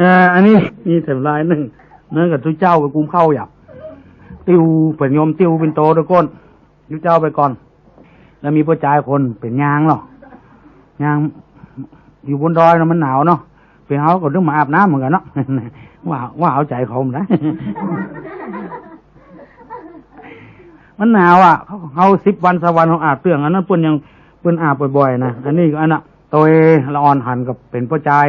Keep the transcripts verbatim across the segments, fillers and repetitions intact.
เอ่อ อันนี้มีแถมลายนึ่ง เมื่อกั๋นตุ๊เจ้าไปกุมข้าวอยู่ ติ้ว เปิ้นโยมติ้วปิ่นโตตวยก้น ตุ๊เจ้าไปก่อน แล้วมีป้อจายคนเป๋นยางลอ ยาง อยู่บนดอยเนาะ มันหนาวเนาะ เป๋นเฮาก็ต้องมาอาบน้ำเหมือนกั๋นเนาะ ว่า ว่าเอาใจ๋เขานะ มันหนาวอะ เฮาสิบวันซาววันเฮาอาบเตื้อง อันนั้นเปิ้นยัง เปิ้นอาบบ่อยๆ นะ อันนี้ก็อันน่ะ ตวยละอ่อนหันกับเป๋นป้อจาย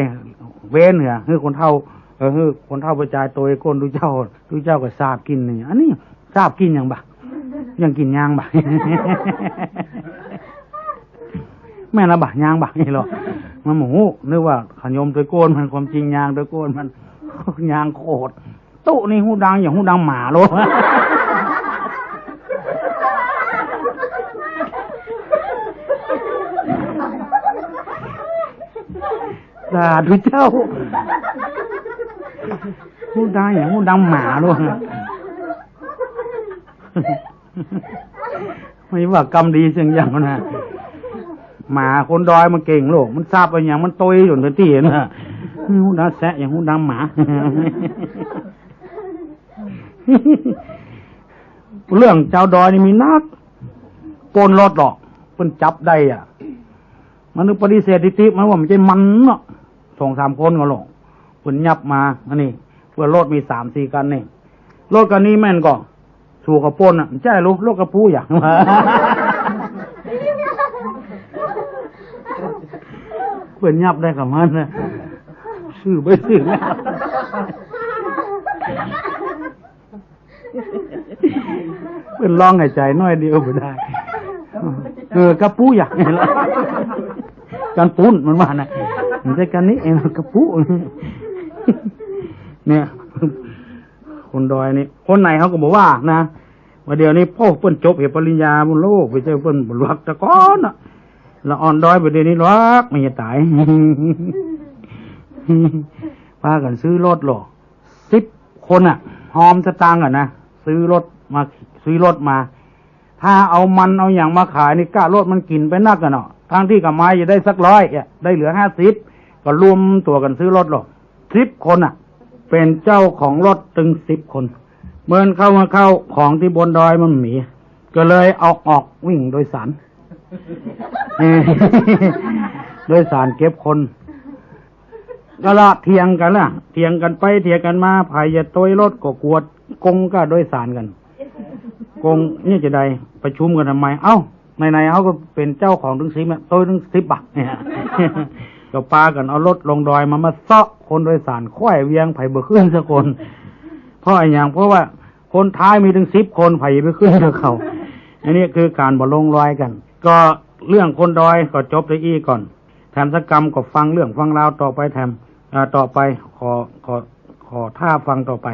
เว้นเหีย หื้อคนเฒ่า เออ หื้อคนเฒ่าป้อจายตวยก้นตุ๊เจ้า ตุ๊เจ้าก็ซาบกลิ่นนี่ อันนี้ซาบกลิ่นหยังบ่ะ ยังกลิ่นยางบ่ะ แม่นละบ่ะ ยางบ่ะนี่ลอ มันบ่ฮู้ นึกว่าขะยมตวยก้นมัน ความจริงยางตวยก้นมัน ยางโคตร ตุ๊นี่ฮู้ดังอย่างฮู้ดังหมาโลด สาธุเจ้า ฮู้ดังอย่างฮู้ดังหมาโลด ไม่ว่ากรรมดีเสียงอย่างนะ หมาคนดอยมันเก่งโลก มันซาบไปอย่างมันตวยอยู่ในตี้นะ ฮู้ดังแซะอย่างฮู้ดังหมา เรื่องจาวดอยนี่มีนัก ปล้นรถลอ เปิ้นจับได้อะ มันนึกปฏิเสธติติ มันว่ามันใจ้มันเนาะ สองสามคนก็ลอ เปิ้นยับมา อันนี้ เปิ้นรถมีสามสี่คันนี่ รถคันนี้แม่นก่อ สู้เขาปล้นน่ะ ใจ้ลูก รถกระปู้อย่าง เปิ้นยับได้กับมันนะ ซื่อไปซื่อ เปิ้นลองหายใจ๋หน้อยเดียวบ่ได้ เออ กระปู้อย่าง กันปุ้นมันว่านะ มันใจ้กันนี้เอง กระปู้ เนี่ย คนดอยนี่ คนไหนเขาก็บอกว่านะ ว่าเดี๋ยวนี้พวกเปิ้นจบเหียปริญญาบุญโลก ไปเจอเปิ้นบ่ลักแต่ก่อนน่ะ ละอ่อนดอยไปเดี๋ยวนี้ลักไม่จะต๋าย พากั๋นซื้อรถลอ สิบคนน่ะ หอมสตางค์กั๋นนะ ซื้อรถมา ซื้อรถมา ถ้าเอามันเอาหยังมาขายนี่ ก้ารถมันกิ๋นไปนักกั๋นเนาะ ทั้งตี้กำไรจะได้สักร้อยอะ ได้เหลือห้าสิบ ก็รวมตั๋วกั๋นซื้อรถลอ สิบคนน่ะ เป๋นเจ้าของรถตึงสิบคน เมินเข้ามาเข้าของตี้บนดอยมันมี ก็เลยเอาออกวิ่งโดยสาร โดยสารเก็บคน ก็ละเถียงกั๋นละ เถียงกั๋นไปเถียงกั๋นมา ใผจะตวยรถก็กลัวกงก้าโดยสารกั๋น กงเนี่ยจะได้ประชุมกั๋นทำไม เอ้า ไหนๆ เขาก็เป๋นเจ้าของตึงสิบอะ ตวยตึงสิบบ่ะเนี่ย ก็ปากั๋นเอารถลงดอยมา มาเซาะคนโดยสาร ไขว่เวียง ใผบ่ขึ้นสักคน เพราะอะหยัง เพราะว่าคนท้ายมีตึงสิบคน ใผไปขึ้นกับเขา อันนี้คือก๋านบ่ลงรอยกั๋น ก็เรื่องคนดอยก็จบได้อี้ก่อน แถมสักกำก็ฟังเรื่องฟังราวต่อไปแถม อ่า ต่อไป ขอ ขอ ขอท่าฟังต่อไป